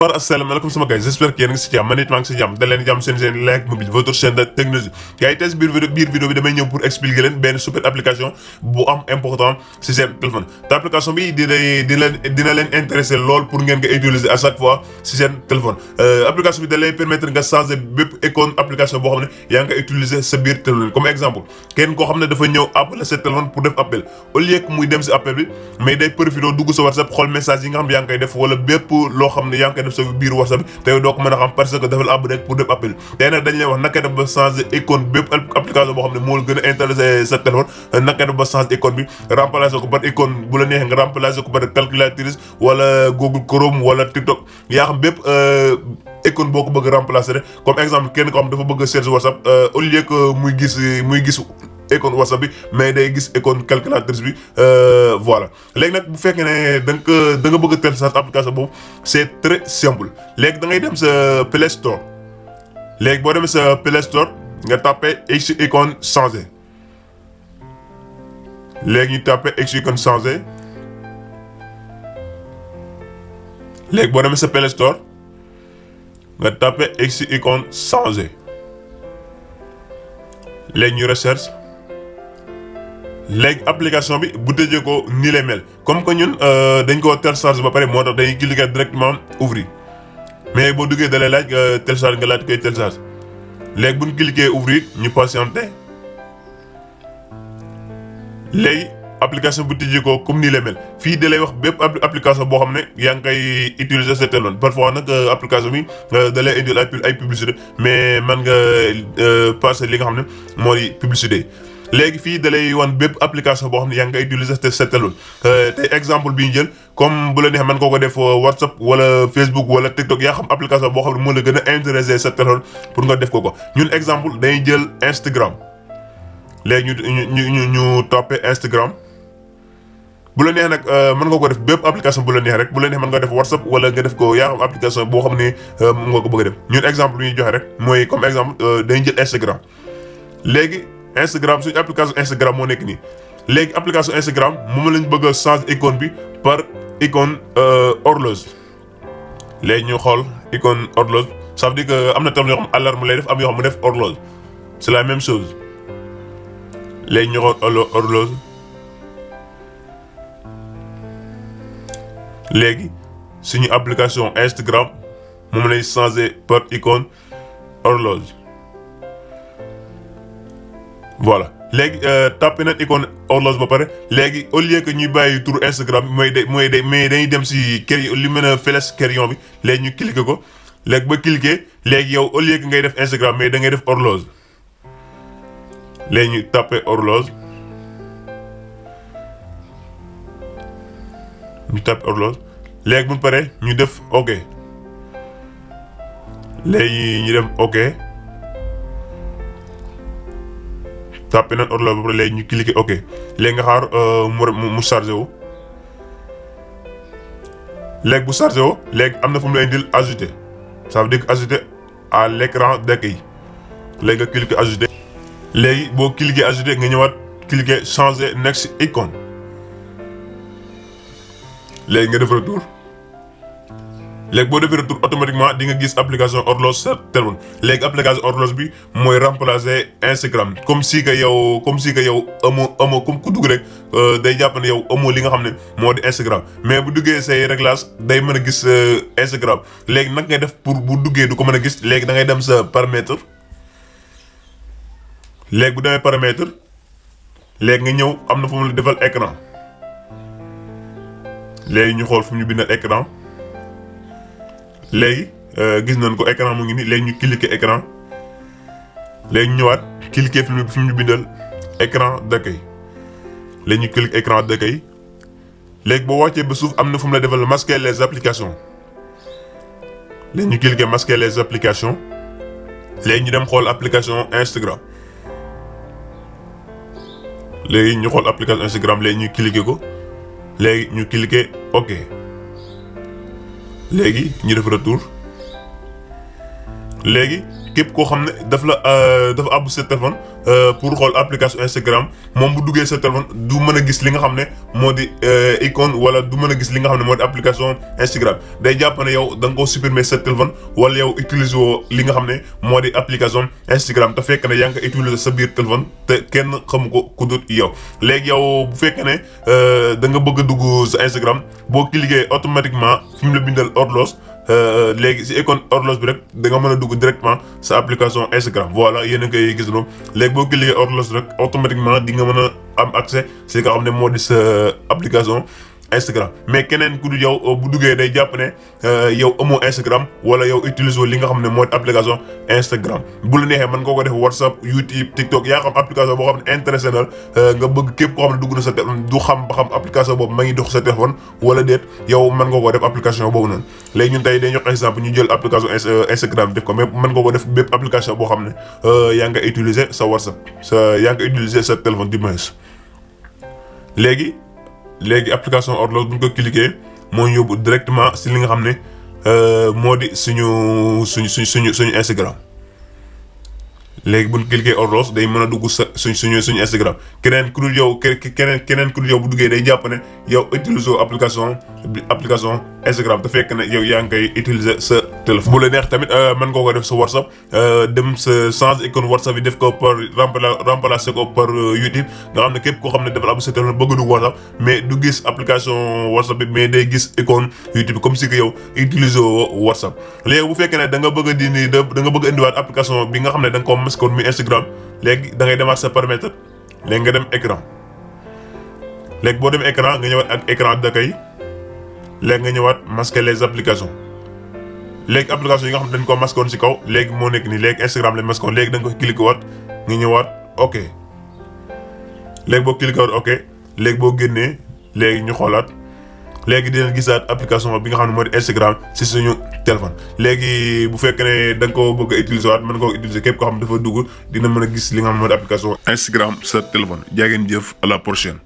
Asalaamaaleykum sama gars j'espère que yéen a ngi si jàmm man it maa ngi si jàmm da leen jàmm seen Like Mobile votre chaîne de technologie gars yi tey biir vidéo bi damay ñëw pour expliquer leen benn super application bu am important si seen téléphone te application bi dina leen intéressé lool pour ngeen ko utiliser à chaque fois si seen téléphone application bi da lay permettre nga changer bépp icône application boo xam ne yaa ngi koy utiliser sa biir téléphone comme exemple kenn koo xam ne dafa ñëw appeler sa téléphone pour def appel au lieu que muy dem si appel bi mais day profité dugg sa WhatsApp xool message yi nga xam ne yaa ngi koy def wala bépp loo xam ne yaa ngi koy def sa biir WhatsApp bi te yow doo ko mën a xam parce que dafa la ab rek pour def appel tey nag dañ lay wax naka def ba changer icône bépp application boo xam ne moo la gën a intéressé sa téléphone naka def ba changer icône bi remplacer ko par icône bu la neexee nga remplacer ko par calculatrice wala Google Chrome wala TikTok yaa xam bépp icône boo ko bëgg remplacer rek comme exemple kenn ko xam dafa bëgg a chercher WhatsApp au lieu que muy gis icône WhatsApp bi mais day gis icône calculatrice bi voilà léegi nag bu fekkee ne da nga bëgg a télécharger application boobu c'est très simple léegi da ngay dem sa Play Store léegi boo demee sa Play Store nga tapé X icône changer léegi ñu tapé X icône changer léegi boo demee sa Play Store nga tapé X icône changer léegi ñu recherche. léegi application bi bu tëjee ko nii lay mel comme que ñun dañ koo télécharger ba pare moo tax dañuy cliquer directement ouvrir mais boo duggee da lay laaj nga télécharger nga laaj koy télécharger léegi bu ñu cliquer ouvrir ñu patienter léegi application bu tëjee ko comme nii lay mel fii da lay wax bépp application boo xam ne yaa ngi koy utiliser sa téléphone parfois nag application bi da lay indil ay publicité mais man nga passer li nga xam ne mooy publicité. léegi fii da lay wan bépp application boo xam ne yaa ngi koy utiliser sa téléphone tey exemple bi ñu jël comme bu la neexee mën nga ko def WhatsApp wala Facebook wala TikTok yaa xam application boo xam ne moo la gën a intéressé sa téléphone pour nga def ko ñun exemple dañuy jël Instagram léegi ñu toppee Instagram bu la neexee nag mën nga ko def bépp application bu la neex rek bu la neexee mën nga def WhatsApp wala nga def ko yaa xam application boo xam ne moom nga ko bëgg a def ñun exemple bi ñuy joxe rek mooy comme exemple dañuy jël Instagram léegi. Instagram suñu application Instagram moo nekk nii léegi application Instagram moom lañ bëgg a changer icône bi par icône horloge léegi ñu xool icône horloge ça veut dire que am na tam yoo xam alarme lay def am yoo xam mu def horloge c'est la même chose léegi ñu xool horloge léegi suñu application Instagram moom lay changer par icône horloge. voilà léegi tapé nañ icône horloge ba pare léegi au lieu que ñuy bàyyi tur Instagram mais dañuy dem si kër li mën a fëles crayon bi léegi ñu cliquer ko léegi ba cliquer léegi yow au lieu que ngay def Instagram mais da ngay def horloge léegi ñu tapé horloge léegi bu ñu paree ñu def OK léegi ñu dem OK. tapé nañ horloge ba pare léegi ñu cliquer OK léegi nga xaar mu chargé wu léegi bu chargé wu léegi am na fu mu lay indil ajouter ça veut dire que ajouter à l'écran d'accueil léegi nga cliquer ajouter léegi boo cliquer ajouter nga ñëwaat cliquer changer next icône léegi nga def retour léegi boo defee retour automatiquement di nga gis application horloge sa téléphone léegi application horloge bi mooy remplacer Instagram comme si que yow amoo comme ku dugg rek day jàpp ne yow amoo li nga xam ne moo di Instagram mais bu duggee say réglage day mën a gis Instagram léegi nag ngay def pour bu duggee du ko mën a gis léegi da ngay dem sa paramètre léegi bu demee paramètre léegi nga ñëw am na fu mu la defal écran léegi ñu xool fu mu ñu bindal écran. léegi gis nañ ko écran mu ngi nii léegi ñu cliquer écran léegi ñu ñëwaat cliquer fi ñu bindal écran d'accueil léegi ñu cliquer écran d'accueil léegi boo wàccee ba suuf am na fu mu la defal masquer les applications léegi ñu cliquer masquer les applications léegi ñu dem xool application Instagram léegi ñu xool application Instagram léegi ñu cliquer ko léegi ñu cliquer OK. léegi ñu def retour léegi képp koo xam ne dafa àbb sa téléphone pour xool application Instagram moom bu duggee sa téléphone du mën a gis li nga xam ne moo di icône wala du mën a gis li nga xam ne moo di application Instagram. day jàpp ne yow da nga koo supprimer sa téléphone wala yow utiliser woo li nga xam ne moo di application Instagram te fekk ne yaa ngi ko utiliser sa biir téléphone te kenn xamu ko ku dul yow. léegi yow bu fekkee ne da nga bëgg a dugg sa Instagram boo cliquer automatiquement fi mu la bindal horloge léegi si icône horloge bi rek da nga mën a dugg directement sa application Instagram. voilà yéen a ngi koy gis noonu léegi boo cliquer horloge rek automatiquement di nga mën a am accès si nga xam ne moo di sa application Instagram. mais keneen ku du yow bu duggee day jàpp ne yow amoo Instagram wala yow utiliser li nga xam ne moo di application Instagram. bu la neexee mën nga ko def WhatsApp, YouTube, TikTok yaa xam application boo xam ne intéressé na nga bëgg képp koo xam ne dugg na sa téléphone du xam ba xam application boobu ma ngi dox sa téléphone wala déet yow mën nga ko def application boobu noonu. léegi ñun tey dañuy jox exemple ñu jël application Instagram def ko mais mën nga ko def bépp application boo xam ne yaa ngi utiliser sa WhatsApp yaa ngi utiliser sa téléphone du moins. léegi application horloge bu ñu ko cliquer moo ñu yóbbu directement si li nga xam ne moo di suñu Instagram. léegi bu ñu cliquer horloge day mën a dugg sa suñu Instagram. keneen ku dul yow bu duggee day jàpp ne yow utiliser application Instagram te fekk ne yow yaa ngi koy utiliser sa téléphone. bu la neex tamit mën nga ko def sa WhatsApp dem sa change icône WhatsApp yi def ko par remplacer ko par YouTube nga xam ne képp koo xam ne dafa am sa téléphone bëgg dugg WhatsApp mais du gis application WhatsApp bi mais day gis icône YouTube comme si que yow utiliser WhatsApp. léegi bu fekkee ne da nga bëgg a indiwaat application bi nga xam ne da nga ko maskoon mi Instagram léegi da ngay demaat sa paramètre léegi nga dem écran léegi boo dem écran nga ñëwaat ak écran d'accueil léegi nga ñëwaat masquer les applications. léegi application yi nga xam ne dañ ko masqué ci kaw léegi moo nekk nii léegi Instagram lañ masqué léegi da nga koy cliquer waat nga ñëwaat ok léegi boo cliquer waat ok léegi boo génnee léegi ñu xoolaat léegi dinañ gisaat application bi nga xam ne moo di Instagram ci suñu téléphone. léegi bu fekkee ne da nga ko bëgg a utiliser waat mën nga ko utiliser képp koo xam dafa dugg dina mën a gis li nga xam ne moo di application Instagram sa téléphone. jaa ngeen jëf à la prochaine.